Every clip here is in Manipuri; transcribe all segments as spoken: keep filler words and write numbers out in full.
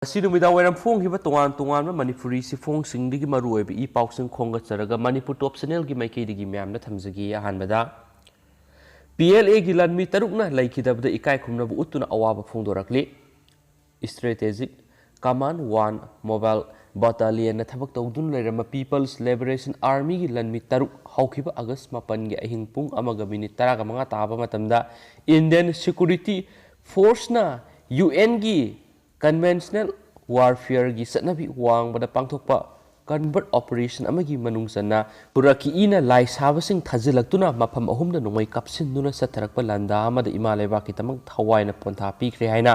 ꯉꯁꯤ ꯅꯨꯃꯤꯗꯥꯡ ꯋꯥꯏꯔꯝ ꯐꯣꯡꯈꯤꯕ ꯇꯣꯉꯥꯟ ꯇꯣꯉꯥꯟꯕ ꯃꯅꯤꯄꯨꯔꯤ ꯆꯦꯐꯣꯡꯁꯤꯡꯗꯒꯤ ꯃꯔꯨꯑꯣꯏꯕ ꯏ ꯄꯥꯎꯁꯤꯡ ꯈꯣꯝꯒꯠꯆꯔꯒ ꯃꯅꯤꯄꯨꯔ ꯇꯣꯞ ꯆꯦꯅꯦꯜꯒꯤ ꯃꯥꯏꯀꯩꯗꯒꯤ ꯃꯌꯥꯝꯅ ꯊꯝꯖꯒꯦ꯫ ꯑꯍꯥꯟꯕꯗ, ꯄꯤ ꯑꯦꯜ ꯑꯦꯒꯤ ꯂꯥꯟꯃꯤ ꯇꯔꯨꯛꯅ ꯂꯩꯈꯤꯗꯕꯗ ꯏꯀꯥꯏ ꯈꯨꯝꯅꯕ ꯎꯠꯇꯨꯅ ꯑꯋꯥꯕ ꯐꯣꯡꯗꯣꯔꯛꯂꯤ꯫ Strategic Command One Mobile Battalionꯅ ꯊꯕꯛ ꯇꯧꯗꯨꯅ ꯂꯩꯔꯝꯕ People's Liberation Armyꯒꯤ ꯂꯥꯟꯃꯤ ꯇꯔꯨꯛ ꯍꯧꯈꯤꯕ ꯑꯥꯒꯁ ꯃꯥꯄꯟꯒꯤ ꯑꯍꯤꯡ ꯄꯨꯡ ꯑꯃꯒ ꯃꯤꯅꯤꯠ ꯇꯔꯥꯒ ꯃꯉꯥ ꯇꯥꯕ ꯃꯇꯝꯗ Indian Security Forceꯅ ꯌꯨ ꯑꯦꯟꯒꯤ Conventional Warfareꯒꯤ ꯆꯠꯅꯕꯤ ꯋꯥꯡꯃꯗ ꯄꯥꯡꯊꯣꯛꯄ Covert Operation ꯑꯃꯒꯤ ꯃꯅꯨꯡ ꯆꯟꯅ ꯀꯨꯔꯀꯤꯏꯅ ꯂꯥꯏ ꯁꯥꯕꯁꯤꯡ ꯊꯥꯖꯤꯜꯂꯛꯇꯨꯅ ꯃꯐꯝ ꯑꯍꯨꯝꯗ ꯅꯣꯡꯃꯩ ꯀꯥꯞꯁꯤꯟꯗꯨꯅ ꯆꯠꯊꯔꯛꯄ ꯂꯥꯟꯗꯥ ꯑꯃꯗ ꯏꯃꯥ ꯂꯩꯕꯥꯛꯀꯤꯗꯃꯛ ꯊꯋꯥꯏꯅ ꯄꯣꯟꯊꯥ ꯄꯤꯈ꯭ꯔꯦ ꯍꯥꯏꯅ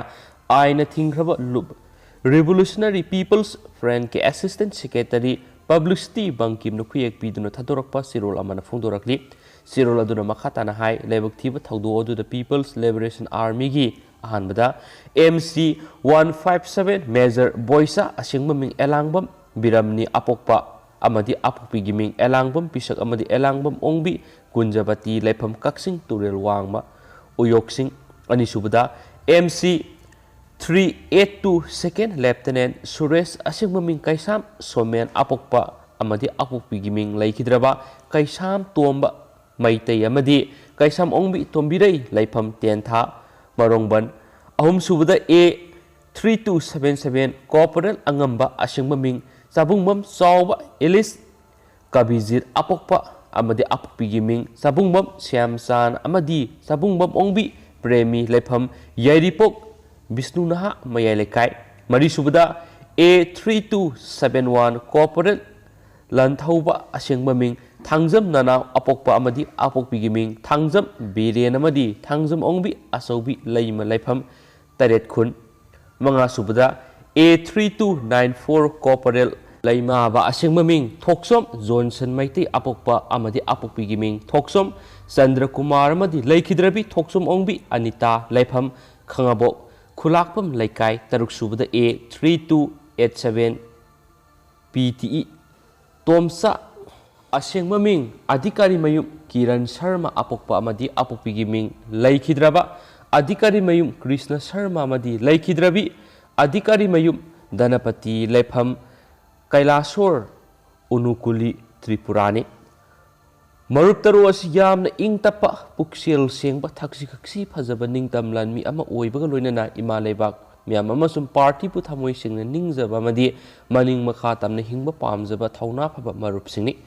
ꯑꯥꯏꯟꯅ ꯊꯤꯡꯈ꯭ꯔꯕ ꯂꯨꯞ-, Revolutionary People's Frontꯀꯤ Assistant Secretary Publicity ꯕꯪꯀꯤꯝꯅ ꯈꯨꯌꯦꯛ ꯄꯤꯗꯨꯅ ꯊꯥꯗꯣꯔꯛꯄ ꯆꯦꯔꯣꯜ ꯑꯃꯅ ꯐꯣꯡꯗꯣꯔꯛꯂꯤ꯫ ꯆꯦꯔꯣꯜ ꯑꯗꯨꯅ ꯃꯈꯥ ꯇꯥꯅ ꯍꯥꯏ, ꯂꯥꯏꯕꯛ ꯊꯤꯕ ꯊꯧꯗꯣꯛ ꯑꯗꯨꯗ People's Liberation Armyꯒꯤ ꯑꯍꯥꯟꯕꯗ M C one five seven Major ꯕꯣꯏꯁꯥ, ꯑꯁꯦꯡꯕ ꯃꯤꯡ ꯑꯦꯂꯥꯡꯕꯝ ꯕꯤꯔꯝꯅꯤ, ꯑꯄꯣꯛꯄ ꯑꯃꯗꯤ ꯑꯄꯣꯛꯄꯤꯒꯤ ꯃꯤꯡ ꯑꯦꯂꯥꯡꯕꯝ ꯄꯤꯁꯛ ꯑꯃꯗꯤ ꯑꯦꯂꯥꯡꯕꯝ ꯑꯣꯡꯕꯤ, ꯀꯨꯟꯖꯕꯇꯤ ꯂꯩꯐꯝ ꯀꯛꯆꯤꯡ ꯇꯨꯔꯦꯜ ꯋꯥꯡꯃ, ꯎꯌꯣꯛꯁꯤꯡ꯫ ꯑꯅꯤꯁꯨꯕꯗ M C three eight two Second Lieutenant Suresh, ꯑꯁꯦꯡꯕ ꯃꯤꯡ ꯀꯩꯁꯥꯝ ꯁꯣꯃꯦꯟ, ꯑꯄꯣꯛꯄ ꯑꯃꯗꯤ ꯑꯄꯣꯛꯄꯤꯒꯤ ꯃꯤꯡ ꯂꯩꯈꯤꯗ꯭ꯔꯕ ꯀꯩꯁꯥꯝ ꯇꯣꯝꯕ ꯃꯩꯇꯩ ꯑꯃꯗꯤ ꯀꯩꯁꯥꯝ ꯑꯣꯡꯕꯤ ꯇꯣꯝꯕꯤꯔꯩ, ꯂꯩꯐꯝ ꯇꯦꯟꯊꯥ ꯃꯔꯣꯡꯕꯟ꯫ ꯑꯍꯨꯝꯁꯨꯕꯗ A three two seven seven Corporal ꯑꯉꯝꯕ, ꯑꯁꯦꯡꯕ ꯃꯤꯡ ꯆꯥꯕꯨꯡꯕꯝ ꯆꯥꯎꯕ ꯏꯂꯤꯁ ꯀꯕꯤꯖꯤꯠ, ꯑꯄꯣꯛꯄ ꯑꯃꯗꯤ ꯑꯄꯣꯛꯄꯤꯒꯤ ꯃꯤꯡ ꯆꯥꯕꯨꯡꯕꯝ ꯁ꯭ꯌꯥꯝꯆꯥꯟ ꯑꯃꯗꯤ ꯆꯥꯕꯨꯡꯕꯝ ꯑꯣꯡꯕꯤ ꯄ꯭ꯔꯦꯃꯤ, ꯂꯩꯐꯝ ꯌꯥꯏꯔꯤꯄꯣꯛ ꯕꯤꯁꯅꯨ ꯅꯍꯥ ꯃꯌꯥꯏ ꯂꯩꯀꯥꯏ꯫ ꯃꯔꯤꯁꯨꯕꯗ A three two seven one Corporal ꯂꯟꯊꯧꯕ, ꯑꯁꯦꯡꯕ ꯃꯤꯡ ꯊꯥꯡꯖꯝ ꯅꯅꯥꯎ, ꯑꯄꯣꯛꯄ ꯑꯃꯗꯤ ꯑꯄꯣꯛꯄꯤꯒꯤ ꯃꯤꯡ ꯊꯥꯡꯖꯝ ꯕꯤꯔꯦꯟ ꯑꯃꯗꯤ ꯊꯥꯡꯖꯝ ꯑꯣꯡꯕꯤ ꯑꯆꯧꯕꯤ, ꯂꯩꯃ ꯂꯩꯐꯝ ꯇꯔꯦꯠ ꯈꯨꯟ꯫ ꯃꯉꯥꯁꯨꯕꯗ A three two nine four Corporal ꯂꯩꯃꯥꯕ, ꯑꯁꯦꯡꯕ ꯃꯤꯡ ꯊꯣꯛꯆꯣꯝ ꯖꯣꯟꯁꯟ ꯃꯩꯇꯩ, ꯑꯄꯣꯛꯄ ꯑꯃꯗꯤ ꯑꯄꯣꯛꯄꯤꯒꯤ ꯃꯤꯡ ꯊꯣꯛꯆꯣꯝ ꯆꯟꯗ꯭ꯔꯀꯨꯃꯥꯔ ꯑꯃꯗꯤ ꯂꯩꯈꯤꯗ꯭ꯔꯕꯤ ꯊꯣꯛꯆꯣꯝ ꯑꯣꯡꯕꯤ ꯑꯅꯤꯇꯥ, ꯂꯩꯐꯝ ꯈꯥꯉꯕꯣꯛ ꯈꯨꯂꯥꯛꯄꯝ ꯂꯩꯀꯥꯏ꯫ ꯇꯔꯨꯛꯁꯨꯕꯗ A three two eight seven P T E ꯇꯣꯝꯆꯥ, ꯑꯁꯦꯡꯕ ꯃꯤꯡ ꯑꯙꯤꯀꯥꯔꯤ ꯃꯌꯨꯝ ꯀꯤꯔꯟ ꯁꯔꯃ, ꯑꯄꯣꯛꯄ ꯑꯃꯗꯤ ꯑꯄꯣꯛꯄꯤꯒꯤ ꯃꯤꯡ ꯂꯩꯈꯤꯗ꯭ꯔꯕ ꯑꯙꯤꯀꯥꯔꯤ ꯃꯌꯨꯝ ꯀ꯭ꯔꯤꯁꯅ ꯁꯔꯃ ꯑꯃꯗꯤ ꯂꯩꯈꯤꯗ꯭ꯔꯕꯤ ꯑꯙꯤꯀꯥꯔꯤ ꯃꯌꯨꯝ, ꯙꯅꯄꯇꯤ ꯂꯩꯐꯝ, ꯀꯩꯂꯥꯁꯣꯔ, ꯎꯅꯨꯀꯨꯂꯤ, ꯇ꯭ꯔꯤꯄꯨꯔꯥꯅꯤ꯫ ꯃꯔꯨꯞ ꯇꯔꯨꯛ ꯑꯁꯤ ꯌꯥꯝꯅ ꯏꯪ ꯇꯞꯄ, ꯄꯨꯛꯆꯦꯜ ꯁꯦꯡꯕ, ꯊꯛꯁꯤ ꯈꯛꯁꯤ ꯐꯖꯕ, ꯅꯤꯡꯇꯝ ꯂꯥꯟꯃꯤ ꯑꯃ ꯑꯣꯏꯕꯒ ꯂꯣꯏꯅꯅ ꯏꯃꯥ ꯂꯩꯕꯥꯛ ꯃꯤꯌꯥꯝ ꯑꯃꯁꯨꯡ ꯄꯥꯔꯇꯤꯕꯨ ꯊꯃꯣꯏ ꯁꯦꯡꯅ ꯅꯤꯡꯖꯕ ꯑꯃꯗꯤ ꯃꯅꯤꯡ ꯃꯈꯥ ꯇꯝꯅ ꯍꯤꯡꯕ ꯄꯥꯝꯖꯕ ꯊꯧꯅꯥ ꯐꯕ ꯃꯔꯨꯞꯁꯤꯡꯅꯤ꯫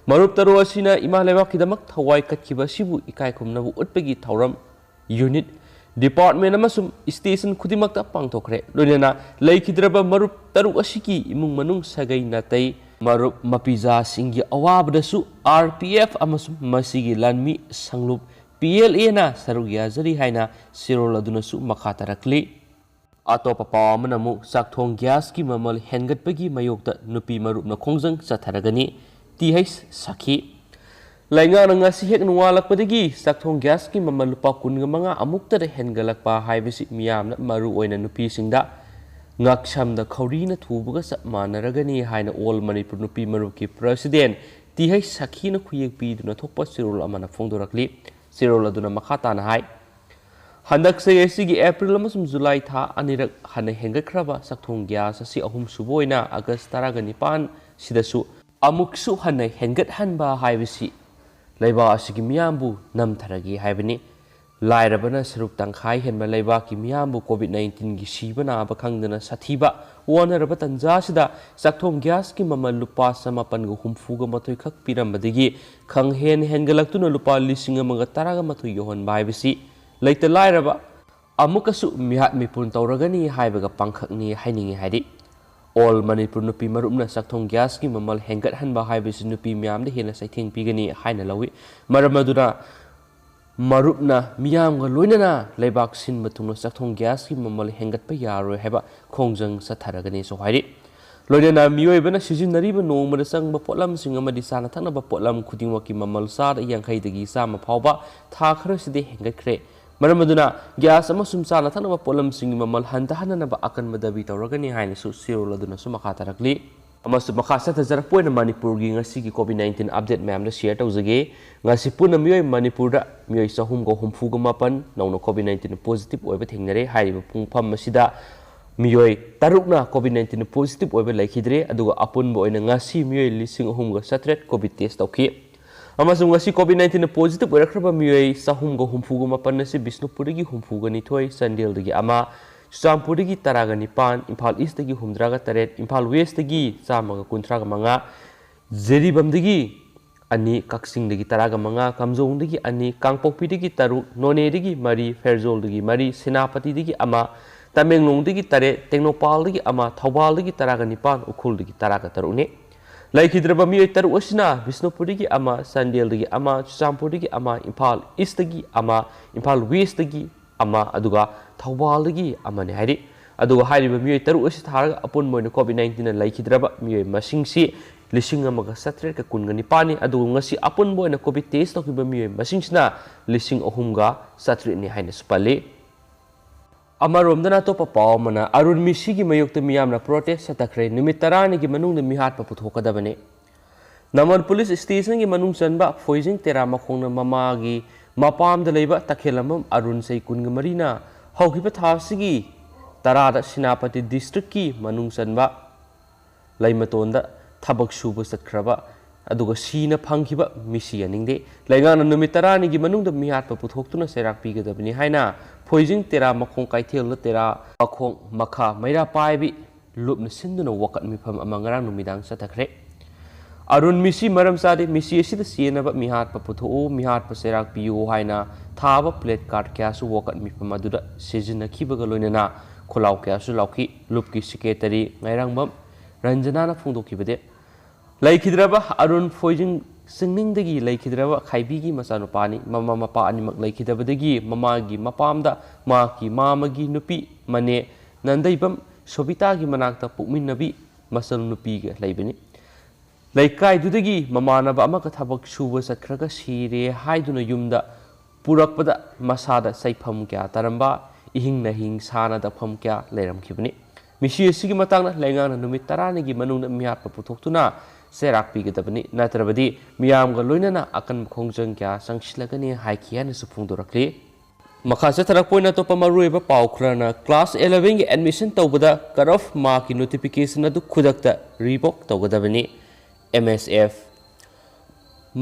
ꯃꯔꯨꯞ ꯇꯔꯨꯛ ꯑꯁꯤꯅ ꯏꯃꯥ ꯂꯩꯕꯥꯛꯀꯤꯗꯃꯛ ꯊꯋꯥꯏ ꯀꯠꯈꯤꯕ ꯑꯁꯤꯕꯨ ꯏꯀꯥꯏ ꯈꯨꯝꯅꯕ ꯎꯠꯄꯒꯤ ꯊꯧꯔꯝ unit, department ꯑꯃꯁꯨꯡ station ꯈꯨꯗꯤꯡꯃꯛꯇ ꯄꯥꯡꯊꯣꯛꯈ꯭ꯔꯦ꯫ ꯂꯣꯏꯅꯅ ꯂꯩꯈꯤꯗ꯭ꯔꯕ ꯃꯔꯨꯞ ꯇꯔꯨꯛ ꯑꯁꯤꯒꯤ ꯏꯃꯨꯡ ꯃꯅꯨꯡ, ꯁꯥꯒꯩ ꯅꯥꯇꯩ, ꯃꯔꯨꯞ ꯃꯄꯤꯖꯥꯁꯤꯡꯒꯤ ꯑꯋꯥꯕꯗꯁꯨ R P F ꯑꯃꯁꯨꯡ ꯃꯁꯤꯒꯤ ꯂꯥꯟꯃꯤ ꯁꯪꯂꯨꯞ P L A ꯅ ꯁꯔꯨꯛ ꯌꯥꯖꯔꯤ ꯍꯥꯏꯅ ꯁꯤꯔꯣꯜ ꯑꯗꯨꯅꯁꯨ ꯃꯈꯥ ꯇꯥꯔꯛꯂꯤ꯫ ꯑꯇꯣꯞꯄ ꯄꯥꯎ ꯑꯃꯅ ꯑꯃꯨꯛ ꯆꯥꯛꯊꯣꯡ ꯒ꯭ꯌꯥꯁꯀꯤ ꯃꯃꯜ ꯍꯦꯟꯒꯠꯄꯒꯤ ꯃꯥꯌꯣꯛꯇ ꯅꯨꯄꯤ ꯃꯔꯨꯞꯅ ꯈꯣꯡꯖꯪ ꯆꯠꯊꯔꯒꯅꯤ꯫ T H ꯁꯥꯈꯤ꯫ ꯂꯩꯉꯥꯛꯅ ꯉꯁꯤ ꯍꯦꯛ ꯅꯣꯡꯉꯥꯜꯂꯛꯄꯗꯒꯤ ꯆꯥꯛꯊꯣꯡ ꯒ꯭ꯌꯥꯁꯀꯤ ꯃꯃꯜ ꯂꯨꯄꯥ ꯀꯨꯟꯒ ꯃꯉꯥ ꯑꯃꯨꯛꯇꯗ ꯍꯦꯟꯒꯠꯂꯛꯄ ꯍꯥꯏꯕꯁꯤ ꯃꯤꯌꯥꯝꯅ, ꯃꯔꯨꯑꯣꯏꯅ ꯅꯨꯄꯤꯁꯤꯡꯗ, ꯉꯛꯁꯝꯗ ꯈꯧꯔꯤꯅ ꯊꯨꯕꯒ ꯆꯞ ꯃꯥꯟꯅꯔꯒꯅꯤ ꯍꯥꯏꯅ All Manipur ꯅꯨꯄꯤ ꯃꯔꯨꯞꯀꯤ president T H ꯁꯥꯈꯤꯅ ꯈꯨꯌꯦꯛ ꯄꯤꯗꯨꯅ ꯊꯣꯛꯄ ꯆꯦꯔꯣꯜ ꯑꯃꯅ ꯐꯣꯡꯗꯣꯔꯛꯂꯤ꯫ ꯆꯦꯔꯣꯜ ꯑꯗꯨꯅ ꯃꯈꯥ ꯇꯥꯅ ꯍꯥꯏ, ꯍꯟꯗꯛ ꯆꯍꯤ ꯑꯁꯤꯒꯤ April ꯑꯃꯁꯨꯡ July ꯊꯥ ꯑꯅꯤꯔꯛ ꯍꯟꯅ ꯍꯦꯟꯒꯠꯈ꯭ꯔꯕ ꯆꯥꯛꯊꯣꯡ ꯒ꯭ꯌꯥꯁ ꯑꯁꯤ ꯑꯍꯨꯝꯁꯨꯕ ꯑꯣꯏꯅ August ꯇꯔꯥꯒ ꯅꯤꯄꯥꯟ ꯁꯤꯗꯁꯨ ꯑꯃꯨꯛꯁꯨ ꯍꯟꯅ ꯍꯦꯟꯒꯠꯍꯟꯕ ꯍꯥꯏꯕꯁꯤ ꯂꯩꯕꯥꯛ ꯑꯁꯤꯒꯤ ꯃꯤꯌꯥꯝꯕꯨ ꯅꯝꯊꯔꯒꯦ ꯍꯥꯏꯕꯅꯤ꯫ ꯂꯥꯏꯔꯕꯅ ꯁꯔꯨꯛ ꯇꯪꯈꯥꯏ ꯍꯦꯟꯕ ꯂꯩꯕꯥꯛꯀꯤ ꯃꯤꯌꯥꯝꯕꯨ COVID nineteen ꯒꯤ ꯁꯤꯕ ꯅꯥꯕ ꯈꯪꯗꯅ ꯁꯥꯊꯤꯕ ꯋꯥꯅꯔꯕ ꯇꯟꯖꯥ ꯑꯁꯤꯗ ꯆꯥꯛꯊꯣꯡ ꯒ꯭ꯌꯥꯁꯀꯤ ꯃꯃꯜ ꯂꯨꯄꯥ ꯆꯃꯥꯄꯟꯒ ꯍꯨꯝꯐꯨꯒ ꯃꯥꯊꯣꯏ ꯈꯛ ꯄꯤꯔꯝꯕꯗꯒꯤ ꯈꯪꯍꯦꯟ ꯍꯦꯟꯒꯠꯂꯛꯇꯨꯅ ꯂꯨꯄꯥ ꯂꯤꯁꯤꯡ ꯑꯃꯒ ꯇꯔꯥꯒ ꯃꯥꯊꯣꯏ ꯌꯧꯍꯟꯕ ꯍꯥꯏꯕꯁꯤ ꯂꯩꯇ ꯂꯥꯏꯔꯕ ꯑꯃꯨꯛꯀꯁꯨ ꯃꯤꯍꯥꯠ ꯃꯤꯄꯨꯟ ꯇꯧꯔꯒꯅꯤ ꯍꯥꯏꯕꯒ ꯄꯥꯡꯈꯛꯅꯤ ꯍꯥꯏꯅꯤꯡꯏ꯫ ꯍꯥꯏꯗꯤ, All Manipur ꯅꯨꯄꯤ ꯃꯔꯨꯞꯅ ꯆꯥꯛꯊꯣꯡ ꯒ꯭ꯌꯥꯁꯀꯤ ꯃꯃꯜ ꯍꯦꯟꯒꯠꯍꯟꯕ ꯍꯥꯏꯕꯁꯤ ꯅꯨꯄꯤ ꯃꯌꯥꯝꯗ ꯍꯦꯟꯅ ꯆꯩꯊꯦꯡ ꯄꯤꯒꯅꯤ ꯍꯥꯏꯅ ꯂꯧꯏ꯫ ꯃꯔꯝ ꯑꯗꯨꯅ ꯃꯔꯨꯞꯅ ꯃꯤꯌꯥꯝꯒ ꯂꯣꯏꯅꯅ ꯂꯩꯕꯥꯛ ꯁꯤꯟꯕ ꯊꯨꯡꯅ ꯆꯥꯛꯊꯣꯡ ꯒ꯭ꯌꯥꯁꯀꯤ ꯃꯃꯜ ꯍꯦꯟꯒꯠꯄ ꯌꯥꯔꯣꯏ ꯍꯥꯏꯕ ꯈꯣꯡꯖꯪ ꯆꯠꯊꯔꯒꯅꯤꯁꯨ ꯍꯥꯏꯔꯤ꯫ ꯂꯣꯏꯅꯅ ꯃꯤꯑꯣꯏꯕꯅ ꯁꯤꯖꯤꯟꯅꯔꯤꯕ ꯅꯣꯡꯃꯗ ꯆꯪꯕ ꯄꯣꯠꯂꯝꯁꯤꯡ ꯑꯃꯗꯤ ꯆꯥꯅ ꯊꯛꯅꯕ ꯄꯣꯠꯂꯝ ꯈꯨꯗꯤꯡꯃꯛꯀꯤ ꯃꯃꯜ ꯆꯥꯗ ꯌꯥꯡꯈꯩꯗꯒꯤ ꯆꯥꯝꯃ ꯐꯥꯎꯕ ꯊꯥ ꯈꯔꯁꯤꯗꯤ ꯍꯦꯟꯒꯠꯈ꯭ꯔꯦ꯫ ꯃꯔꯝ ꯑꯗꯨꯅ ꯒ꯭ꯌꯥꯁ ꯑꯃꯁꯨꯡ ꯆꯥꯅ ꯊꯛꯅꯕ ꯄꯣꯠꯂꯝꯁꯤꯡꯒꯤ ꯃꯃꯜ ꯍꯟꯊꯍꯟꯅꯅꯕ ꯑꯀꯟꯕ ꯗꯥꯕꯤ ꯇꯧꯔꯒꯅꯤ ꯍꯥꯏꯅꯁꯨ ꯆꯦꯔꯣꯜ ꯑꯗꯨꯅꯁꯨ ꯃꯈꯥ ꯇꯥꯔꯛꯂꯤ꯫ ꯑꯃꯁꯨꯡ ꯃꯈꯥ ꯆꯠꯊꯖꯔꯛꯄ ꯑꯣꯏꯅ ꯃꯅꯤꯄꯨꯔꯒꯤ ꯉꯁꯤꯒꯤ COVID nineteen update ꯃꯌꯥꯝꯗ share ꯇꯧꯖꯒꯦ꯫ ꯉꯁꯤ ꯄꯨꯟꯅ ꯃꯤꯑꯣꯏ ꯃꯅꯤꯄꯨꯔꯗ ꯃꯤꯑꯣꯏ ꯆꯍꯨꯝꯒ ꯍꯨꯝꯐꯨꯒ ꯃꯥꯄꯟ ꯅꯧꯅ COVID nineteen positive ꯑꯣꯏꯕ ꯊꯦꯡꯅꯔꯦ꯫ ꯍꯥꯏꯔꯤꯕ ꯄꯨꯡꯐꯝ ꯑꯁꯤꯗ ꯃꯤꯑꯣꯏ ꯇꯔꯨꯛꯅ COVID nineteen positive ꯑꯣꯏꯕ ꯂꯩꯈꯤꯗ꯭ꯔꯦ꯫ ꯑꯗꯨꯒ ꯑꯄꯨꯟꯕ ꯑꯣꯏꯅ ꯉꯁꯤ ꯃꯤꯑꯣꯏ ꯂꯤꯁꯤꯡ ꯑꯍꯨꯝꯒ ꯆꯥꯇ꯭ꯔꯦꯠ COVID test ꯇꯧꯈꯤ꯫ ꯑꯃꯁꯨꯡ ꯉꯁꯤ COVID nineteen positive ꯑꯣꯏꯔꯛꯈ꯭ꯔꯕ ꯃꯤꯑꯣꯏ ꯆꯍꯨꯝꯒ ꯍꯨꯝꯐꯨꯒ ꯃꯥꯄꯟ ꯑꯁꯤ ꯕꯤꯁꯅꯨꯄꯨꯔꯗꯒꯤ ꯍꯨꯝꯐꯨꯒ ꯅꯤꯊꯣꯏ, ꯆꯥꯟꯗꯦꯜꯗꯒꯤ ꯑꯃ, ꯆꯨꯔꯆꯥꯟꯄꯨꯔꯗꯒꯤ ꯇꯔꯥꯒ ꯅꯤꯄꯥꯟ, ꯏꯝꯐꯥꯜ ꯏꯁꯇꯒꯤ ꯍꯨꯝꯗ꯭ꯔꯥꯒ ꯇꯔꯦꯠ, ꯏꯝꯐꯥꯜ ꯋꯦꯁꯇꯒꯤ ꯆꯥꯝꯃꯒ ꯀꯨꯟꯊ꯭ꯔꯥꯒ ꯃꯉꯥ, ꯖꯤꯔꯤꯕꯥꯝꯗꯒꯤ ꯑꯅꯤ, ꯀꯛꯆꯤꯡꯗꯒꯤ ꯇꯔꯥꯒ ꯃꯉꯥ, ꯀꯥꯝꯖꯣꯡꯗꯒꯤ ꯑꯅꯤ, ꯀꯥꯡꯄꯣꯛꯄꯤꯗꯒꯤ ꯇꯔꯨꯛ, ꯅꯣꯅꯦꯗꯒꯤ ꯃꯔꯤ, ꯐꯦꯔꯖꯣꯜꯗꯒꯤ ꯃꯔꯤ, ꯁꯦꯅꯥꯄꯇꯤꯗꯒꯤ ꯑꯃ, ꯇꯃꯦꯡꯂꯣꯡꯗꯒꯤ ꯇꯔꯦꯠ, ꯇꯦꯡꯅꯧꯄꯥꯜꯗꯒꯤ ꯑꯃ, ꯊꯧꯕꯥꯜꯗꯒꯤ ꯇꯔꯥꯒ ꯅꯤꯄꯥꯟ, ꯎꯈ꯭ꯔꯨꯜꯗꯒꯤ ꯇꯔꯥꯒ ꯇꯔꯨꯛꯅꯤ꯫ ꯂꯩꯈꯤꯗ꯭ꯔꯕ ꯃꯤꯑꯣꯏ ꯇꯔꯨꯛ ꯑꯁꯤꯅ ꯕꯤꯁꯅꯨꯄꯨꯔꯗꯒꯤ ꯑꯃ, ꯆꯥꯟꯗꯦꯜꯗꯒꯤ ꯑꯃ, ꯆꯨꯔꯆꯥꯟꯄꯨꯔꯗꯒꯤ ꯑꯃ, ꯏꯝꯐꯥꯜ ꯏꯁꯇꯒꯤ ꯑꯃ, ꯏꯝꯐꯥꯜ ꯋꯦꯁꯇꯒꯤ ꯑꯃ, ꯑꯗꯨꯒ ꯊꯧꯕꯥꯜꯗꯒꯤ ꯑꯃꯅꯤ ꯍꯥꯏꯔꯤ꯫ ꯑꯗꯨꯒ ꯍꯥꯏꯔꯤꯕ ꯃꯤꯑꯣꯏ ꯇꯔꯨꯛ ꯑꯁꯤ ꯊꯥꯔꯒ ꯑꯄꯨꯟꯕ ꯑꯣꯏꯅ COVID nineteenꯅ ꯂꯩꯈꯤꯗ꯭ꯔꯕ ꯃꯤꯑꯣꯏ ꯃꯁꯤꯡꯁꯤ ꯂꯤꯁꯤꯡ ꯑꯃꯒ ꯆꯥꯇ꯭ꯔꯦꯠꯀ ꯀꯨꯟꯒ ꯅꯤꯄꯥꯟꯅꯤ꯫ ꯑꯗꯨꯒ ꯉꯁꯤ ꯑꯄꯨꯟꯕ ꯑꯣꯏꯅ COVID test ꯇꯧꯈꯤꯕ ꯃꯤꯑꯣꯏ ꯃꯁꯤꯡꯁꯤꯅ ꯂꯤꯁꯤꯡ ꯑꯍꯨꯝꯒ ꯆꯥꯇ꯭ꯔꯦꯠꯅꯤ ꯍꯥꯏꯅꯁꯨ ꯄꯜꯂꯤ꯫ ꯑꯃꯔꯣꯝꯗꯅ ꯑꯇꯣꯞꯄ ꯄꯥꯎ ꯑꯃꯅ ꯑꯔꯨꯟ ꯃꯤꯁꯤꯒꯤ ꯃꯥꯌꯣꯛꯇ ꯃꯤꯌꯥꯝꯅ protest ꯆꯠꯊꯈ꯭ꯔꯦ꯫ ꯅꯨꯃꯤꯠ ꯇꯔꯥꯅꯤꯒꯤ ꯃꯅꯨꯡꯗ ꯃꯤꯍꯥꯠꯄ ꯄꯨꯊꯣꯛꯀꯗꯕꯅꯤ꯫ ꯅꯃꯟ police stationꯒꯤ ꯃꯅꯨꯡ ꯆꯟꯕ ꯐꯣꯏꯖꯤꯡ ꯇꯦꯔꯥ ꯃꯈꯣꯡꯅ ꯃꯃꯥꯒꯤ ꯃꯄꯥꯝꯗ ꯂꯩꯕ ꯇꯈꯦꯜꯂꯝꯕꯝ ꯑꯔꯨꯟ, ꯆꯍꯤ ꯀꯨꯟꯒ ꯃꯔꯤꯅ ꯍꯧꯈꯤꯕ ꯊꯥ ꯑꯁꯤꯒꯤ ꯇꯔꯥꯗ ꯁꯦꯅꯥꯄꯇꯤ districtꯀꯤ ꯃꯅꯨꯡ ꯆꯟꯕ ꯂꯩꯃꯇꯣꯟꯗ ꯊꯕꯛ ꯁꯨꯕ ꯆꯠꯈ꯭ꯔꯕ ꯑꯗꯨꯒ ꯁꯤꯅ ꯐꯪꯈꯤꯕ ꯃꯤꯁꯤ ꯌꯥꯅꯤꯡꯗꯦ꯫ ꯂꯩꯉꯥꯛꯅ ꯅꯨꯃꯤꯠ ꯇꯔꯥꯅꯤꯒꯤ ꯃꯅꯨꯡꯗ ꯃꯤꯍꯥꯠꯄ ꯄꯨꯊꯣꯛꯇꯨꯅ ꯆꯩꯔꯥꯛ ꯄꯤꯒꯗꯕꯅꯤ ꯍꯥꯏꯅ ꯐꯣꯏꯖꯤꯡ ꯇꯦꯔꯥ ꯃꯈꯣꯡ ꯀꯩꯊꯦꯜꯗ ꯇꯦꯔꯥ ꯃꯈꯣꯡ ꯃꯈꯥ ꯃꯩꯔꯥ ꯄꯥꯏꯕꯤ ꯂꯨꯞꯅ ꯁꯤꯟꯗꯨꯅ ꯋꯥꯀꯠ ꯃꯤꯐꯝ ꯑꯃ ꯉꯔꯥꯡ ꯅꯨꯃꯤꯗꯥꯡ ꯆꯠꯊꯈ꯭ꯔꯦ꯫ ꯑꯔꯨꯟ ꯃꯤꯁꯤ ꯃꯔꯝ ꯆꯥꯗꯦ, ꯃꯤꯁꯤ ꯑꯁꯤꯗ ꯆꯦꯟꯅꯕ ꯃꯤꯍꯥꯠꯄ ꯄꯨꯊꯣꯛꯎ, ꯃꯤꯍꯥꯠꯄ ꯆꯩꯔꯥꯛ ꯄꯤꯌꯨ ꯍꯥꯏꯅ ꯊꯥꯕ placard ꯀꯌꯥꯁꯨ ꯋꯥꯀꯠ ꯃꯤꯐꯝ ꯑꯗꯨꯗ ꯁꯤꯖꯤꯟꯅꯈꯤꯕꯒ ꯂꯣꯏꯅꯅ ꯈꯣꯜꯂꯥꯎ ꯀꯌꯥꯁꯨ ꯂꯥꯎꯈꯤ꯫ ꯂꯨꯞꯀꯤ secretary ꯉꯥꯏꯔꯥꯡꯕꯝ ꯔꯟꯖꯅꯥꯅ ꯐꯣꯡꯗꯣꯛꯈꯤꯕꯗꯤ, ꯂꯩꯈꯤꯗ꯭ꯔꯕ ꯑꯔꯨꯟ ꯐꯣꯏꯖꯤꯡ ꯆꯤꯡꯅꯤꯡꯗꯒꯤ ꯂꯩꯈꯤꯗ꯭ꯔꯕ ꯈꯥꯏꯕꯤꯒꯤ ꯃꯆꯥꯅꯨꯄꯥꯅꯤ꯫ ꯃꯃꯥ ꯃꯄꯥ ꯑꯅꯤꯃꯛ ꯂꯩꯈꯤꯗꯕꯗꯒꯤ ꯃꯃꯥꯒꯤ ꯃꯄꯥꯝꯗ ꯃꯍꯥꯛꯀꯤ ꯃꯥꯃꯒꯤ ꯅꯨꯄꯤ ꯃꯅꯦ ꯅꯟꯗꯩꯕꯝ ꯁꯣꯕꯤꯇꯥꯒꯤ ꯃꯅꯥꯛꯇ ꯄꯣꯛꯃꯤꯟꯅꯕꯤ ꯃꯆꯜ ꯅꯨꯄꯤꯒ ꯂꯩꯕꯅꯤ꯫ ꯂꯩꯀꯥꯏꯗꯨꯗꯒꯤ ꯃꯃꯥꯟꯅꯕ ꯑꯃꯒ ꯊꯕꯛ ꯁꯨꯕ ꯆꯠꯈ꯭ꯔꯒ ꯁꯤꯔꯦ ꯍꯥꯏꯗꯨꯅ ꯌꯨꯝꯗ ꯄꯨꯔꯛꯄꯗ ꯃꯁꯥꯗ ꯆꯩꯐꯝ ꯀꯌꯥ ꯇꯥꯔꯝꯕ, ꯏꯍꯤꯡ ꯅꯥꯍꯤꯡ ꯁꯥꯅ ꯇꯛꯐꯝ ꯀꯌꯥ ꯂꯩꯔꯝꯈꯤꯕꯅꯤ꯫ ꯃꯤꯁꯤ ꯑꯁꯤꯒꯤ ꯃꯇꯥꯡꯗ ꯂꯩꯉꯥꯛꯅ ꯅꯨꯃꯤꯠ ꯇꯔꯥꯅꯤꯒꯤ ꯃꯅꯨꯡꯗ ꯃꯤꯍꯥꯠꯄ ꯄꯨꯊꯣꯛꯇꯨꯅ ꯆꯩꯔꯥꯛ ꯄꯤꯒꯗꯕꯅꯤ, ꯅꯠꯇ꯭ꯔꯕꯗꯤ ꯃꯤꯌꯥꯝꯒ ꯂꯣꯏꯅꯅ ꯑꯀꯟꯕ ꯈꯣꯡꯖꯪ ꯀꯌꯥ ꯆꯪꯁꯤꯜꯂꯒꯅꯤ ꯍꯥꯏꯈꯤ ꯍꯥꯏꯅꯁꯨ ꯐꯣꯡꯗꯣꯔꯛꯂꯤ꯫ ꯃꯈꯥ ꯆꯠꯊꯔꯛꯄ ꯑꯣꯏꯅ ꯑꯇꯣꯞꯄ ꯃꯔꯨꯑꯣꯏꯕ ꯄꯥꯎ ꯈꯔꯅ, ꯀ꯭ꯂꯥꯁ eleven ꯒꯤ ꯑꯦꯗꯃꯤꯁꯟ ꯇꯧꯕꯗ ꯀꯠ ꯑꯣꯐ ꯃꯥꯔꯛꯀꯤ ꯅꯣꯇꯤꯐꯤꯀꯦꯁꯟ ꯑꯗꯨ ꯈꯨꯗꯛꯇ ꯔꯤꯚꯣꯛ ꯇꯧꯒꯗꯕꯅꯤ꯫ M S F.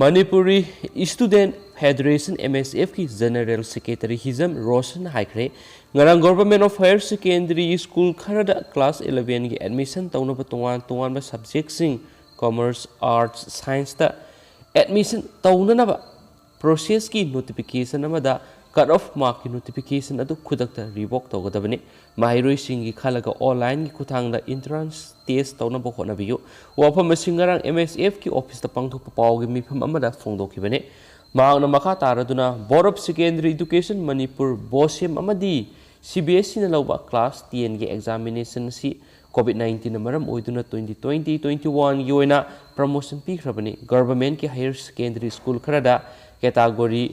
Manipuri student federation, M S ꯑꯦꯐꯀꯤ ꯖꯦꯅꯔꯦꯜ ꯁꯦꯀ꯭ꯔꯦꯇꯔꯤ ꯍꯤꯖꯝ ꯔꯣꯁꯟꯅ ꯍꯥꯏꯈ꯭ꯔꯦ, ꯉꯔꯥꯡ government of higher secondary school ꯈꯔꯗ ꯀ꯭ꯂꯥꯁ eleven ꯒꯤ ꯑꯦꯗꯃꯤꯁꯟ ꯇꯧꯅꯕ ꯇꯣꯉꯥꯟ ꯇꯣꯉꯥꯟꯕ ꯁꯕꯖꯦꯛꯁꯤꯡ, ꯀꯣꯃꯔꯁ, ꯑꯥꯔꯠꯁ, ꯁꯥꯏꯟꯁꯇ ꯑꯦꯗꯃꯤꯁꯟ ꯇꯧꯅꯅꯕ ꯄ꯭ꯔꯣꯁꯦꯁꯀꯤ ꯅꯣꯇꯤꯐꯤꯀꯦꯁꯟ ꯑꯃꯗ ꯀꯠ ꯑꯣꯐ ꯃꯥꯔꯛꯀꯤ ꯅꯣꯇꯤꯐꯤꯀꯦꯁꯟ ꯑꯗꯨ ꯈꯨꯗꯛꯇ ꯔꯤꯚꯣꯛ ꯇꯧꯒꯗꯕꯅꯤ꯫ ꯃꯍꯩꯔꯣꯏꯁꯤꯡꯒꯤ ꯈꯜꯂꯒ ꯑꯣꯟꯂꯥꯏꯟꯒꯤ ꯈꯨꯠꯊꯥꯡꯗ ꯏꯟꯇ꯭ꯔꯥꯟꯁ ꯇꯦꯁ ꯇꯧꯅꯕ ꯍꯣꯠꯅꯕꯤꯌꯨ꯫ ꯋꯥꯐꯝ ꯑꯁꯤ ꯉꯔꯥꯡ ꯑꯦꯝ ꯑꯦꯁ ꯑꯦꯐꯀꯤ ꯑꯣꯐꯤꯁꯇ ꯄꯥꯡꯊꯣꯛꯄ ꯄꯥꯎꯒꯤ ꯃꯤꯐꯝ ꯑꯃꯗ ꯐꯣꯡꯗꯣꯛꯈꯤꯕꯅꯤ꯫ ꯃꯍꯥꯛꯅ ꯃꯈꯥ ꯇꯥꯔꯗꯨꯅ, ꯕꯣꯔꯗ ꯑꯣꯐ ꯁꯦꯀꯦꯟꯗꯔꯤ ꯏꯗꯨꯀꯦꯁꯟ ꯃꯅꯤꯄꯨꯔ, ꯕꯣꯁꯦꯝ ꯑꯃꯗꯤ ꯁꯤ ꯕꯤ ꯑꯦꯁ ꯏꯅ ꯂꯧꯕ ꯀ꯭ꯂꯥꯁ ꯇꯦꯟꯒꯤ ꯑꯦꯛꯖꯥꯃꯤꯅꯦꯁꯟ ꯑꯁꯤ ꯀꯣꯚꯤꯗ nineteen ꯅ ꯃꯔꯝ ꯑꯣꯏꯗꯨꯅ twenty twenty twenty one ꯒꯤ ꯑꯣꯏꯅ ꯄ꯭ꯔꯃꯣꯁꯟ ꯄꯤꯈ꯭ꯔꯕꯅꯤ꯫ ꯒꯚꯔꯟꯃꯦꯟꯠꯀꯤ ꯍꯥꯌꯔ ꯁꯦꯀꯦꯟꯗꯔꯤ ꯁ꯭ꯀꯨꯜ ꯈꯔꯗ ꯀꯦꯇꯥꯒꯣꯔꯤ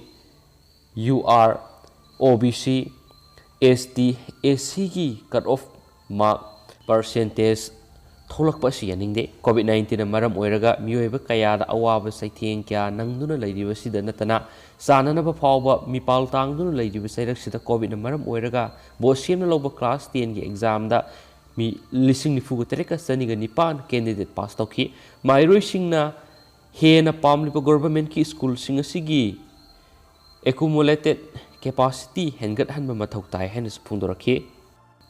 ꯌꯨ ꯑꯥꯔ, ꯑꯣ ꯕꯤ ꯁꯤ, ꯑꯦꯁ ꯇꯤ, ꯑꯦꯁ ꯁꯤꯒꯤ ꯀꯠ ꯑꯣꯐ ꯃꯥꯔꯛ ꯄꯔꯁꯦꯟꯇꯦꯖ ꯊꯣꯛꯂꯛꯄ ꯑꯁꯤ ꯌꯥꯅꯤꯡꯗꯦ꯫ ꯀꯣꯚꯤꯗ nineteen ꯅ ꯃꯔꯝ ꯑꯣꯏꯔꯒ ꯃꯤꯑꯣꯏꯕ ꯀꯌꯥꯗ ꯑꯋꯥꯕ ꯆꯩꯊꯦꯡ ꯀꯌꯥ ꯅꯪꯗꯨꯅ ꯂꯩꯔꯤꯕꯁꯤꯗ ꯅꯠꯇꯅ, ꯆꯥꯅꯅꯕ ꯐꯥꯎꯕ ꯃꯤꯄꯥꯜ ꯇꯥꯡꯗꯨꯅ ꯂꯩꯔꯤꯕ ꯆꯩꯔꯛꯁꯤꯗ ꯀꯣꯚꯤꯗꯅ ꯃꯔꯝ ꯑꯣꯏꯔꯒ ꯕꯣꯁꯦꯝꯅ ꯂꯧꯕ ꯀ꯭ꯂꯥꯁ ꯇꯦꯟꯒꯤ ꯑꯦꯛꯖꯥꯝꯗ ꯃꯤ ꯂꯤꯁꯤꯡ ꯅꯤꯐꯨꯒ ꯇꯔꯦꯠꯀ ꯆꯅꯤꯒ ꯅꯤꯄꯥꯟ ꯀꯦꯟꯗꯤꯗꯦꯠ ꯄꯥꯁ ꯇꯧꯈꯤ꯫ ꯃꯍꯩꯔꯣꯏꯁꯤꯡꯅ ꯍꯦꯟꯅ ꯄꯥꯝꯂꯤꯕ ꯒꯣꯚꯔꯟꯃꯦꯟꯠꯀꯤ ꯁ꯭ꯀꯨꯜꯁꯤꯡ ꯑꯁꯤꯒꯤ ꯑꯦꯀꯨꯃꯨꯂꯦꯇꯦꯗ ꯀꯦꯄꯥꯁꯤꯇꯤ ꯍꯦꯟꯒꯠꯍꯟꯕ ꯃꯊꯧ ꯇꯥꯏ ꯍꯥꯏꯅꯁꯨ ꯐꯣꯡꯗꯣꯔꯛꯈꯤ꯫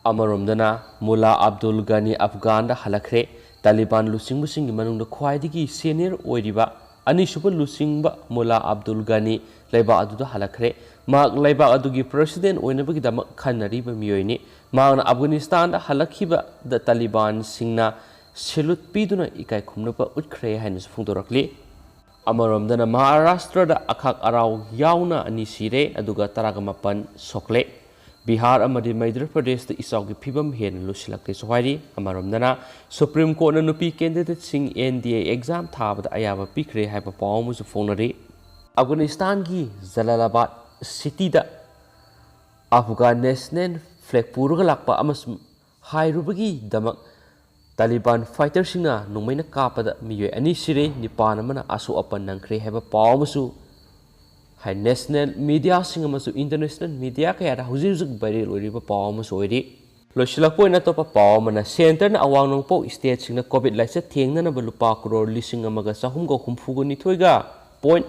ꯑꯃꯔꯣꯝꯗꯅ, ꯃꯨꯂꯥ ꯑꯕꯗꯨꯜ ꯒꯅꯤ ꯑꯐꯒꯥꯟꯗ ꯍꯜꯂꯛꯈ꯭ꯔꯦ꯫ ꯇꯥꯂꯤꯕꯥꯟ ꯂꯨꯆꯤꯡꯕꯁꯤꯡꯒꯤ ꯃꯅꯨꯡꯗ ꯈ꯭ꯋꯥꯏꯗꯒꯤ ꯁꯦꯅꯤꯌꯔ ꯑꯣꯏꯔꯤꯕ ꯑꯅꯤꯁꯨꯕ ꯂꯨꯆꯤꯡꯕ ꯃꯨꯂꯥ ꯑꯕꯗꯨꯜ ꯒꯅꯤ ꯂꯩꯕꯥꯛ ꯑꯗꯨꯗ ꯍꯜꯂꯛꯈ꯭ꯔꯦ꯫ ꯃꯍꯥꯛ ꯂꯩꯕꯥꯛ ꯑꯗꯨꯒꯤ ꯄ꯭ꯔꯁꯤꯗꯦꯟꯠ ꯑꯣꯏꯅꯕꯒꯤꯗꯃꯛ ꯈꯟꯅꯔꯤꯕ ꯃꯤꯑꯣꯏꯅꯤ꯫ ꯃꯍꯥꯛꯅ ꯑꯐꯒꯥꯅꯤꯁꯇꯥꯟꯗ ꯍꯜꯂꯛꯈꯤꯕꯗ ꯇꯥꯂꯤꯕꯥꯟꯁꯤꯡꯅ ꯁꯦꯂꯨꯠ ꯄꯤꯗꯨꯅ ꯏꯀꯥꯏ ꯈꯨꯝꯅꯕ ꯎꯠꯈ꯭ꯔꯦ ꯍꯥꯏꯅꯁꯨ ꯐꯣꯡꯗꯣꯔꯛꯂꯤ꯫ ꯑꯃꯔꯣꯝꯗꯅ, ꯃꯍꯥꯔꯥꯁꯇ꯭ꯔꯗ ꯑꯈꯥꯛ ꯑꯔꯥꯎ ꯌꯥꯎꯅ ꯑꯅꯤ ꯁꯤꯔꯦ, ꯑꯗꯨꯒ ꯇꯔꯥꯒ ꯃꯥꯄꯟ ꯁꯣꯛꯂꯦ꯫ ꯕꯤꯍꯥꯔ ꯑꯃꯗꯤ ꯃꯩꯙ꯭ꯌ ꯄ꯭ꯔꯗꯦꯁꯇ ꯏꯆꯥꯎꯒꯤ ꯐꯤꯕꯝ ꯍꯦꯟꯅ ꯂꯨꯁꯤꯜꯂꯛꯂꯦꯁꯨ ꯍꯥꯏꯔꯤ꯫ ꯑꯃꯔꯣꯝꯗꯅ, ꯁꯨꯄ꯭ꯔꯤꯝ ꯀꯣꯔꯠꯅ ꯅꯨꯄꯤ ꯀꯦꯟꯗꯤꯗꯦꯠꯁꯤꯡ ꯑꯦꯟ ꯗꯤ ꯑꯦ ꯑꯦꯛꯖꯥꯝ ꯊꯥꯕꯗ ꯑꯌꯥꯕ ꯄꯤꯈ꯭ꯔꯦ ꯍꯥꯏꯕ ꯄꯥꯎ ꯑꯃꯁꯨ ꯐꯣꯡꯅꯔꯤ꯫ ꯑꯐꯒꯥꯅꯤꯁꯇꯥꯟꯒꯤ ꯖꯂꯥꯂꯥꯕꯥꯗ ꯁꯤꯇꯤꯗ ꯑꯐꯒꯥꯟ ꯅꯦꯁꯅꯦꯜ ꯐ꯭ꯂꯦꯒ ꯄꯨꯔꯒ ꯂꯥꯛꯄ ꯑꯃꯁꯨꯡ ꯍꯥꯏꯔꯨꯕꯒꯤꯗꯃꯛ ꯇꯥꯂꯤꯕꯥꯟ ꯐꯥꯏꯇꯔꯁꯤꯡꯅ ꯅꯣꯡꯃꯩꯅ ꯀꯥꯞꯄꯗ ꯃꯤꯑꯣꯏ ꯑꯅꯤ ꯁꯤꯔꯦ, ꯅꯤꯄꯥꯟ ꯑꯃꯅ ꯑꯁꯣꯛ ꯑꯄꯟ ꯅꯪꯈ꯭ꯔꯦ ꯍꯥꯏꯕ ꯄꯥꯎ ꯑꯃꯁꯨ ꯍꯥꯏ ꯅꯦꯁꯅꯦꯜ ꯃꯤꯗꯤꯌꯥꯁꯤꯡ ꯑꯃꯁꯨꯡ ꯏꯟꯇꯔꯅꯦꯁꯅꯦꯜ ꯃꯤꯗꯤꯌꯥ ꯀꯌꯥꯗ ꯍꯧꯖꯤꯛ ꯍꯧꯖꯤꯛ ꯚꯥꯏꯔꯦꯜ ꯑꯣꯏꯔꯤꯕ ꯄꯥꯎ ꯑꯃꯁꯨ ꯑꯣꯏꯔꯤ꯫ ꯂꯣꯏꯁꯤꯜꯂꯛꯄ ꯑꯣꯏꯅ ꯑꯇꯣꯞꯄ ꯄꯥꯎ ꯑꯃꯅ, ꯁꯦꯟꯇꯔꯅ ꯑꯋꯥꯡ ꯅꯣꯡꯄꯣꯛ ꯁ꯭ꯇꯦꯠꯁꯤꯡꯗ ꯀꯣꯚꯤꯗ ꯂꯥꯏꯆꯠ ꯊꯦꯡꯅꯅꯕ ꯂꯨꯄꯥ ꯀ꯭ꯔꯣꯔ ꯂꯤꯁꯤꯡ ꯑꯃꯒ ꯆꯍꯨꯝꯒ ꯍꯨꯝꯐꯨꯒ ꯅꯤꯊꯣꯏꯒ ꯄꯣꯏꯟꯠ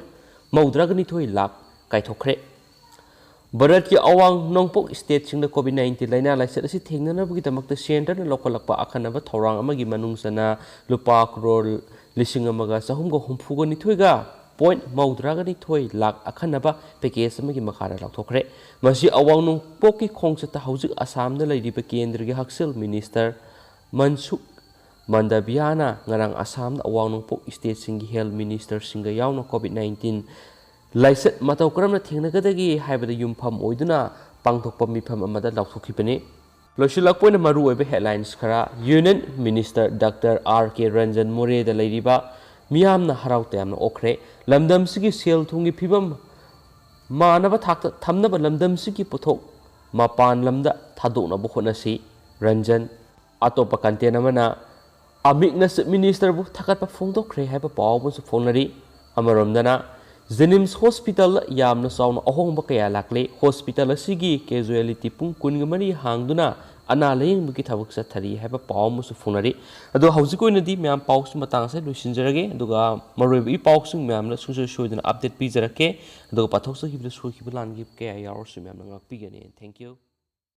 ꯃꯧꯗ꯭ꯔꯥꯒ ꯅꯤꯊꯣꯏ ꯂꯥꯈ ꯀꯥꯏꯊꯣꯛꯈ꯭ꯔꯦ꯫ ꯚꯥꯔꯠꯀꯤ ꯑꯋꯥꯡ ꯅꯣꯡꯄꯣꯛ ꯁ꯭ꯇꯦꯠꯁꯤꯡꯗ ꯀꯣꯚꯤꯗ ꯅꯥꯏꯟꯇꯤꯟ ꯂꯥꯏꯅꯥ ꯂꯥꯏꯆꯠ ꯑꯁꯤ ꯊꯦꯡꯅꯅꯕꯒꯤꯗꯃꯛꯇ ꯁꯦꯟꯇꯔꯅ ꯂꯧꯈꯠꯂꯛꯄ ꯑꯈꯟꯅꯕ ꯊꯧꯔꯥꯡ ꯑꯃꯒꯤ ꯃꯅꯨꯡ ꯆꯟꯅ ꯂꯨꯄꯥ ꯀ꯭ꯔꯣꯔ ꯂꯤꯁꯤꯡ ꯑꯃꯒ ꯆꯍꯨꯝꯒ ꯍꯨꯝꯐꯨꯒ ꯅꯤꯊꯣꯏꯒ ꯄꯣꯏꯟꯠ ꯃꯧꯗ꯭ꯔꯥꯒ ꯅꯤꯊꯣꯏ ꯂꯥꯈ ꯑꯈꯟꯅꯕ ꯄꯦꯀꯦꯖ ꯑꯃꯒꯤ ꯃꯈꯥꯗ ꯂꯥꯎꯊꯣꯛꯈ꯭ꯔꯦ꯫ ꯃꯁꯤ ꯑꯋꯥꯡ ꯅꯣꯡꯄꯣꯛꯀꯤ ꯈꯣꯡꯆꯠꯇ ꯍꯧꯖꯤꯛ ꯑꯁꯥꯝꯗ ꯂꯩꯔꯤꯕ ꯀꯦꯟꯗ꯭ꯔꯒꯤ ꯍꯛꯁꯦꯜ ꯃꯤꯅꯤꯁꯇꯔ ꯃꯟꯁꯨꯈ ꯃꯟꯗꯕꯤꯌꯥꯅ ꯉꯔꯥꯡ ꯑꯁꯥꯝꯗ ꯑꯋꯥꯡ ꯅꯣꯡꯄꯣꯛ ꯁ꯭ꯇꯦꯠꯁꯤꯡꯒꯤ ꯍꯦꯜꯊ ꯃꯤꯅꯤꯁꯇꯔꯁꯤꯡꯒ ꯌꯥꯎꯅ ꯀꯣꯚꯤꯗ ꯅꯥꯏꯟꯇꯤꯟ ꯂꯥꯏꯆꯠ ꯃꯇꯧ ꯀꯔꯝꯅ ꯊꯦꯡꯅꯒꯗꯒꯦ ꯍꯥꯏꯕꯗ ꯌꯨꯝꯐꯝ ꯑꯣꯏꯗꯨꯅ ꯄꯥꯡꯊꯣꯛꯄ ꯃꯤꯐꯝ ꯑꯃꯗ ꯂꯥꯎꯊꯣꯛꯈꯤꯕꯅꯤ꯫ ꯂꯣꯏꯁꯤꯜꯂꯛꯄ ꯑꯣꯏꯅ ꯃꯔꯨꯑꯣꯏꯕ ꯍꯦꯗꯂꯥꯏꯟꯁ ꯈꯔ꯫ ꯌꯨꯅꯤꯌꯟ ꯃꯤꯅꯤꯁꯇꯔ ꯗꯥꯛꯇꯔ ꯑꯥꯔ ꯀꯦ ꯔꯟꯖꯟ ꯃꯣꯔꯦꯗ ꯂꯩꯔꯤꯕ ꯃꯤꯌꯥꯝꯅ ꯍꯔꯥꯎ ꯇꯌꯥꯝꯅ ꯑꯣꯛꯈ꯭ꯔꯦ꯫ ꯂꯝꯗꯝꯁꯤꯒꯤ ꯁꯦꯜ ꯊꯨꯝꯒꯤ ꯐꯤꯕꯝ ꯃꯥꯟꯅꯕ ꯊꯥꯛꯇ ꯊꯝꯅꯕ ꯂꯝꯗꯝꯁꯤꯒꯤ ꯄꯣꯠꯊꯣꯛ ꯃꯄꯥꯟ ꯂꯝꯗ ꯊꯥꯗꯣꯛꯅꯕ ꯍꯣꯠꯅꯁꯤ, ꯔꯟꯖꯟ꯫ ꯑꯇꯣꯞꯄ ꯀꯟꯇꯦꯟ ꯑꯃꯅ, ꯑꯃꯤꯛꯅ ꯆꯤꯐ ꯃꯤꯅꯤꯁꯇꯔꯕꯨ ꯊꯥꯒꯠꯄ ꯐꯣꯡꯗꯣꯛꯈ꯭ꯔꯦ ꯍꯥꯏꯕ ꯄꯥꯎ ꯑꯃꯁꯨ ꯐꯣꯡꯅꯔꯤ꯫ ꯑꯃꯔꯣꯝꯗꯅ, ꯖꯦꯅꯤꯝꯁ ꯍꯣꯁꯄꯤꯇꯥꯜꯗ ꯌꯥꯝꯅ ꯆꯥꯎꯅ ꯑꯍꯣꯡꯕ ꯀꯌꯥ ꯂꯥꯛꯂꯦ꯫ ꯍꯣꯁꯄꯤꯇꯥꯜ ꯑꯁꯤꯒꯤ ꯀꯦꯖꯨꯋꯦꯂꯤꯇꯤ ꯄꯨꯡ ꯀꯨꯟꯒ ꯃꯔꯤ ꯍꯥꯡꯗꯨꯅ ꯑꯅꯥ ꯂꯥꯌꯦꯡꯕꯒꯤ ꯊꯕꯛ ꯆꯠꯊꯔꯤ ꯍꯥꯏꯕ ꯄꯥꯎ ꯑꯃꯁꯨ ꯐꯣꯡꯅꯔꯤ꯫ ꯑꯗꯣ ꯍꯧꯖꯤꯛ ꯑꯣꯏꯅꯗꯤ ꯃꯌꯥꯝ ꯄꯥꯎꯁꯤ ꯃꯇꯥꯡ ꯑꯁꯤꯗ ꯂꯣꯏꯁꯤꯟꯖꯔꯒꯦ, ꯑꯗꯨꯒ ꯃꯔꯨꯑꯣꯏꯕ ꯏ ꯄꯥꯎꯁꯤꯡ ꯃꯌꯥꯝꯅ ꯁꯨꯡꯁꯣꯏ ꯁꯣꯏꯗꯅ ꯑꯞꯗꯦꯠ ꯄꯤꯖꯔꯛꯀꯦ꯫ ꯑꯗꯨꯒ ꯄꯥꯊꯣꯛꯆꯈꯤꯕꯗ ꯁꯣꯏꯈꯤꯕ ꯂꯥꯟꯈꯤꯕ ꯀꯌꯥ ꯌꯥꯎꯔꯁꯨ ꯃꯌꯥꯝꯅ ꯉꯥꯛꯄꯤꯒꯅꯤ꯫ Thank you꯫